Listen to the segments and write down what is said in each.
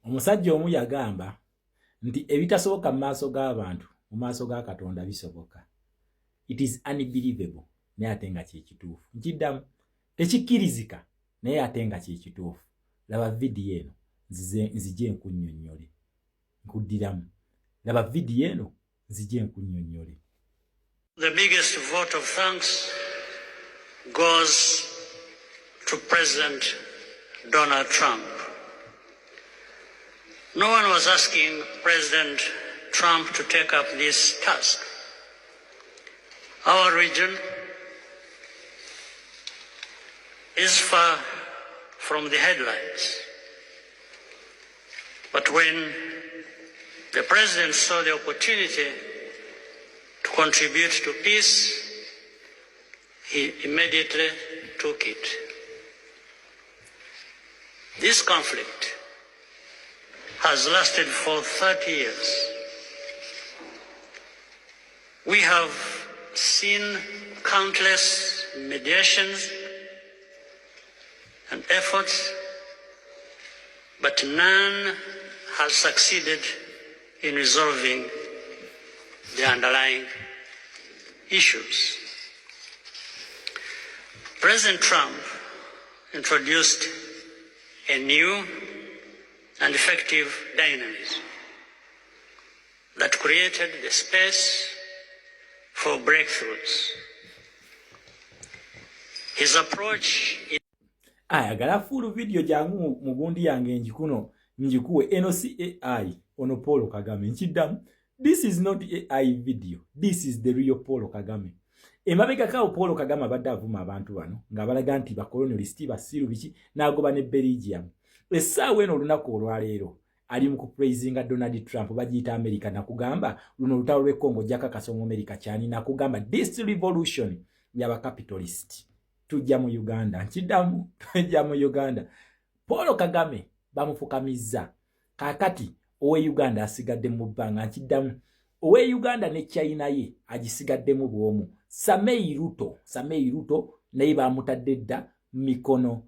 Omusajja omu yagamba nti ebitasoboka mu maaso g'abantu mu maaso ga Katonda bisoboka. It is unbelievable naye ate nga kyekituufu. Nkiddamu, tekikkirizika naye ate nga kyekituufu. Laba vidiyo eno nzije nkunnyonnyole. Nkuddiramu, laba vidiyo eno nzije nkunnyonnyole. The biggest vote of thanks goes to President Donald Trump. No one was asking President Trump to take up this task. Our region is far from the headlines. But when the president saw the opportunity to contribute to peace, he immediately took it. This conflict has lasted for 30 years. We have seen countless mediations and efforts, but none has succeeded in resolving the underlying issues. President Trump introduced a new and effective dynamism that created the space for breakthroughs. His approach Ayagala full video jangu mu gundi yange njikuno njikuwe. Eno si AI, ono Paul Kagame. Nkiddamu, this is not AI video, this is the real Paul Kagame. Emabegakawo Paul Kagame abadde avuma abantu bano ng'abalaga nti bacolonialist, basiru, biki, n'agoba ne Belgium. Essaawa eno, olunaku olwaleero, ali mu kupraisinga Donald Trump. Bagiyita America. Nakugamba luno olutalo lw'e Congo jakakasa omu America kyani. Nakugamba this revolution y'abacapitalist. Tujja mu Uganda. Nkiddamu, tujja mu Uganda. Paul Kagame bamufukamizza. Kaakati owe Uganda asigadde mu bbanga. Nkiddamu, owe Uganda ne China ye agisigaddemu bw'omu. Samoei Ruto, Samoei Ruto naye bamutadde dda mikono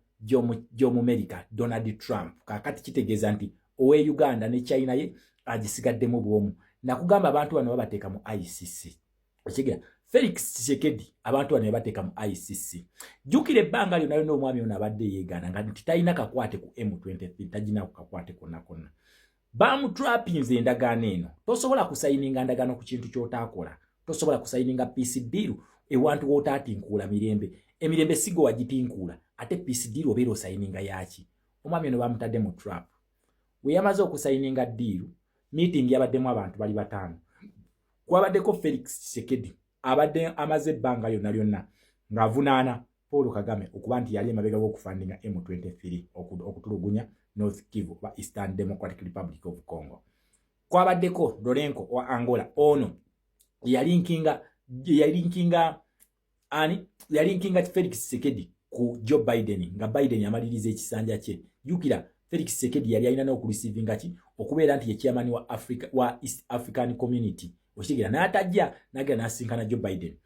gy'Omumerika Donald Trump. Kaakati kitegeeza nti owe Uganda ne China ye agisigaddemu bw'omu. Nakugamba abantu bano babateeka mu ICC. Okigera, Felix Tshisekedi abantu bano yabateeka mu ICC. Jjukira ebbanga lyonna lyonna omwami ono abadde yeegaana nga nti talina kakwate ku M23, tagina ku kakwate konna konna. Bamutrapinze endagaano eno. Tosobola kusayininga ndagaano ku kintu ky'otaakola. Tosobola kusayininga peace deal ewantu w'otaatinkuula mirembe. Emirembe sigo wagitinkuula, ate peace deal obeera osayininga yaki? Omwami ono bamutadde mu trap. We yamaze okusayininga deal, meeting yabaddemu abantu bali bataano. Kwabaddeko Felix Tshisekedi abadde amaze ebbanga lyonna lyonna ng'avunaana Paul Kagame okuba nti yali emabega w'okufundinga M23 okutulugunya North Kivu oba Eastern Democratic Republic of Congo. Kwabaddeko Lourenco wa Angola. Ono yalinkinga ani? Yalinkinga Felix Tshisekedi ku Joe Biden nga Biden amaliriza ekisanja kye. Jjukira Felix Tshisekedi yali alina n'okureceivinga ki okubeera nti ye chairman wa Africa, wa East African Community. Okitegeera? N'atajja, n'agenda n'asinkana Joe Biden.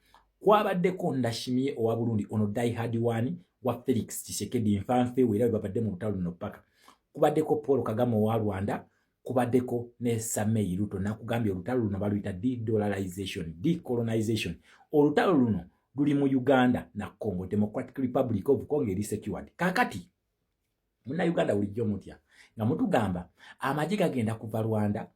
Kwabaddeko Ndayishimiye owa Burundi. Ono diehard one wa Felix Tshisekedi, nfanfe, era bwe babadde mu lutalo luno paka. Kubaddeko Paul Kagame owa Rwanda, kubaddeko ne Samoei Ruto. Nakugambye olutalo luno baluyita dedollarization, decolonization. Olutalo luno luli mu Uganda na Congo. Democratic Republic of Congo eri secured. Kakati Munnauganda, bulijjo mutya nga mutugamba amagye gagenda kuva Rwanda,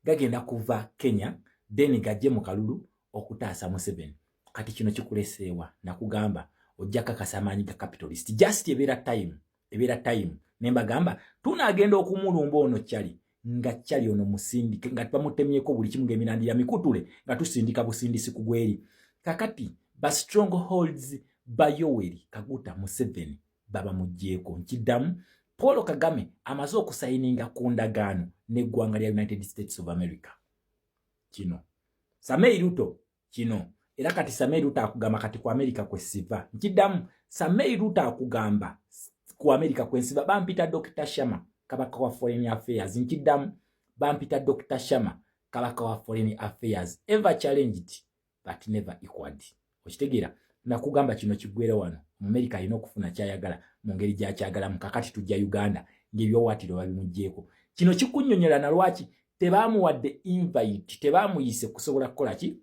gagenda kuva Kenya, then gajje mu kalulu okutaasa Museveni. Kati kino kikuleseewa? Nakugamba ojja kakasa amaanyi ga capitalist. Just ebeera time, ebeera time. Ne mbagamba tunaagenda okumulumba ono kyali nga kyali ono musindike nga bamutemyeko buli kimu, ng'emirandira mikutule, nga tusindika busindisi ku gweri. Kakati ba strongholds ba Yoweri Kaguta Museveni baba mugjeeko. Nkiddamu, Paul Kagame amaze okusayininga ku ndagaano n'eggwanga lya United States of America. Kino Samoei Ruto kino era kati Samoei Ruto akugamba kati ku America kwe siva. Nkiddamu, Samoei Ruto akugamba ku America kwe nsiva. Bampita Dr Shama, kabaka wa foreign affairs. Nkiddamu, bampita Dr Shama, kabaka wa foreign affairs, ever challenged but never equaled. Okitegeera? Nakugamba kino kiggwera wano. Omumerika alina okufuna kyayagala mu ngeri gyakyagalamu. Kakati tujja Uganda ng'ebyowaatiro babimugjeeko. Kino kikunnyonnyola na lwaki tebamuwadde invite, tebamuyise kusobola kukola ki,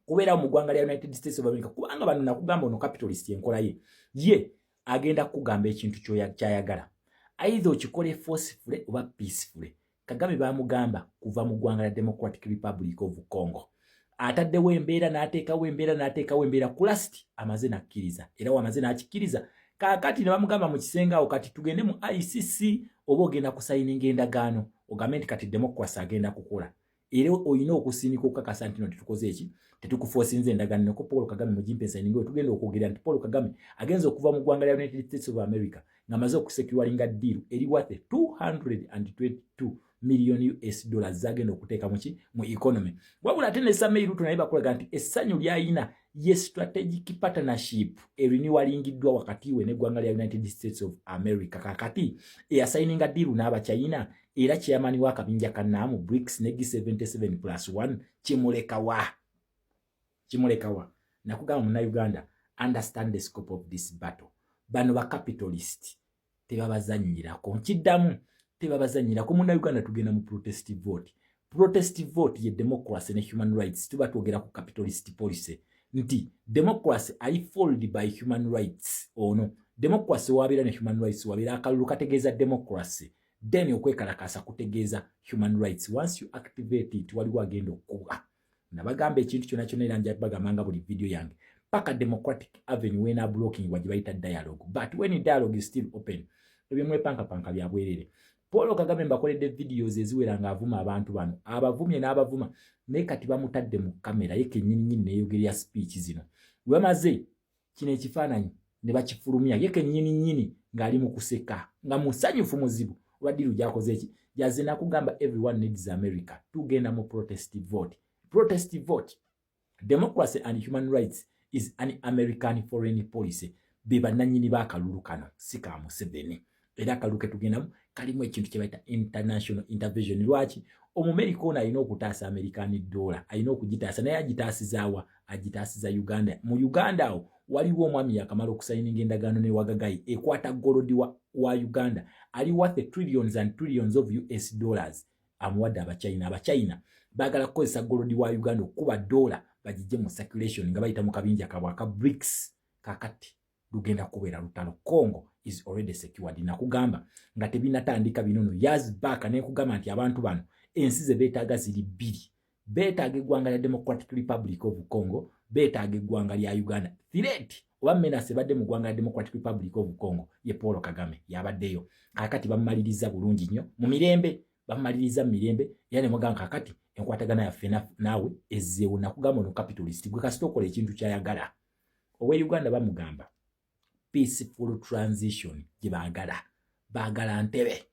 kubeerawo mu ggwanga lya United States of America, kubanga bano nakugamba, ono capitalist enkola ye, ye agenda kukugamba ekintu kyayagala, either okikole forcefully oba peacefully. Kagame bamugamba kuva mu ggwanga lya Democratic Republic of Congo, ataddewo embeera, n'ateekawo embeera, n'ateekawo embeera. Ku last amaze nakkiriza, era wamaze n'akikkiriza. Kaakati ne bamugamba mu kisenge awo, kati tugende mu ICC oba ogenda kusayininga endagaano ogambe nti kati democracy agenda kukola, era olina okusindika okukakasa nti no tetukoze eki, tetukuforcinze endagaano. Neko Paul Kagame mugimpe nsayininga. We tugenda okwogera nti Paul Kagame agenza okuva mu ggwanga lya United States of America ng'amaze okusecuringa deal eri worth 222 million US dollars zagenda okuteeka muki, mu economy. Wabula ate ne Samoei Ruto naye bakulaga nti essanyu lyayina ye strategic partnership eriniwalingiddwa wakati we n'eggwanga lya United States of America. Kakati eyasayininga deal n'Abachina era chairman w'akabinja kannaamu BRICS ne G77 plus 1, kimulekawa, kimulekawa. Nakugamba Munnayuganda, understand the scope of this battle. Bano ba capitalist tebabazannyirako, nkiddamu, tebabazannyirako. Munnayuganda, tugenda mu protest vote. Protest vote ye democracy ne human rights. Tuba twogera ku capitalist policy nti democracy ali followed by human rights. Ono democracy wabeera ne human rights, wabeera akalulu kategeeza democracy, then okwekalakasa kutegeeza human rights. Once you activate it, waliwo agenda okkuba. Nabagamba ekintu kyonna kyonna, era nja bagambanga buli video yange paka Democratic Avenue wena blocking gye bayita dialogue. But when dialogue is still open, ebyo mwepankapanka bya bwerere. Paul Kagame mbakoledde videos eziwera ng'avuma abantu bano, abavumye n'abavuma, naye kati bamutadde mu kamera ye kennyininyini neeyogerera speech zino. We bamaze kino ekifaananyi ne bakifulumya, ye kennyininyini ng'ali mu kuseka nga musanyufu muzibu olwa deal gyakoze eki jaze. Nakugamba, everyone needs America. Tugenda mu protest vote. Protest vote, democracy and human rights is an American foreign policy. Be bannannyini b'akalulu kano, si ka Museveni. Era akalulu ke tugendamu kalimu ekintu kye bayita international intervention. Lwaki Omumerika ono alina okutaasa American dollar? Alina okugitaasa, naye agitaasizaawa? Agitaasiza Uganda. Mu Uganda awo waliwo omwami yakamala okusayininga endagaano ne Wagagayi ekwata gold wa Uganda ali worth trillions and trillions of US dollars, amuwadde Abachina. Abachina baagala kukozesa gold wa Uganda okukuba dola bagijje mu circulation nga bayita mu kabinja kabwe aka BRICS. Kakati lugenda kubeera lutalo. Congo is already secured. Nakugamba nga tebinatandika bino no years back, nekugamba nti abantu bano ensi ze beetaaga ziri bbiri: beetaaga eggwanga lya Democratic Republic of Congo, beetaaga eggwanga lya Uganda. Threat oba menace ebadde mu ggwanga lya Democratic Republic of Congo ye Paul Kagame, yabaddeyo. Kakati bamumaliriza bulungi nnyo mu mirembe, bamumaliriza mu mirembe, era nemugamba kakati enkwatagana yaffe naawe ezzeewo. Nakugamba, ono capitalist gwe kasita okola ekintu kyayagala. Owe Uganda bamugamba peaceful transition gye baagala, baagala ntebe,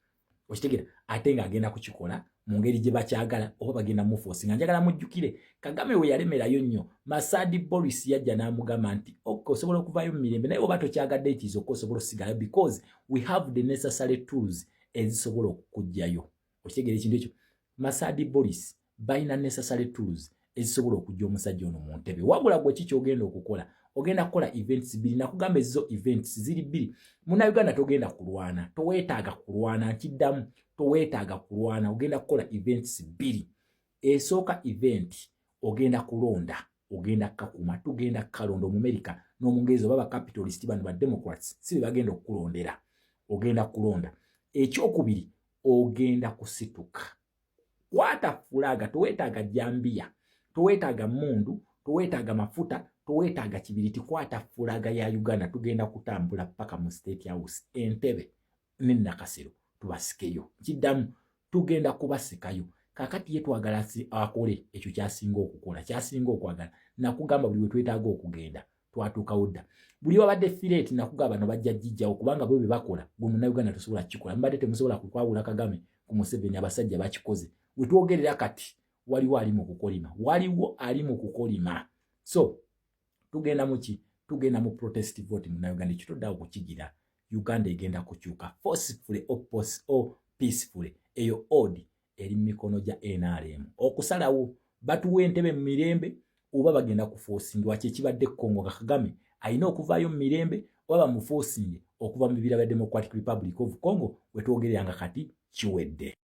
okitegeera, ate ng'agenda kukikola mu ngeri gye bakyagala oba bagenda muforcinga. Njagala mujjukire Kagame we yalemerayo nnyo, Massad Boulos yajja n'amugamba nti ok, osobola okuvaayo mu mirembe, naye oba tokyagadde ekizo ko osobola osigalayo because we have the necessary tools ezisobola okukuggyayo. Okitegeera ekintu ekyo? Massad Boulos balina necessary tools ezisobola okujja omusajja ono mu ntebe. Wabula gwe ki kyogenda okukola? Ogenda kukola events bbiri. Nakugamba ezizo events ziri bbiri. Munauganda, togenda kulwana, toweetaaga kulwana, nkiddamu, toweetaaga kulwana. Ogenda kukola events bbiri. Esooka event, ogenda kulonda, ogenda kakuma, tugenda kukalonda. Omumerika n'Omungereza oba bacapitalist bano ba Democrats si be bagenda okukulondera, ogenda kulonda. Ekyokubiri, ogenda kusituka, kwata flag. Toweetaaga jambiya, toweetaaga mundu, toweetaaga mafuta, toweetaaga kibiriti, kwata flag ya Uganda. Tugenda kutambula paka mu State House, Entebe ne Nakasero tubasikeyo. Nkiddamu, tugenda kubasikayo. Kakati ye twagala akole ekyo kyasinga okukola, kyasinga okwagala. Nakugamba, buli we twetaaga okugenda twatuukawo dda. Buli wabadde threat, nakugamba bano bajja gijjawo, kubanga bwe bye bakola gwe Munnayuganda tosobola kukikola. Mubadde temusobola kukwawula Kagame ku Museveni, abasajja bakikoze. Wetwogerera kati waliwo ali mu kukolima, waliwo ali mu kukolima. So tugenda muki? Tugenda mu protest vote. Munnayuganda, ekyo toddawo kukigira. Uganda egenda kukyuka forcefully or peacefully. Eyo odi eri mu mikono gya NRM okusalawo batuwa entebe mu mirembe oba bagenda kuforcingibwa. Kyekibadde Congo nga Kagame alina okuvaayo mu mirembe oba bamuforcinge okuva mu bibira bya Democratic Republic of Congo. Wetwogerera nga kati kiwedde.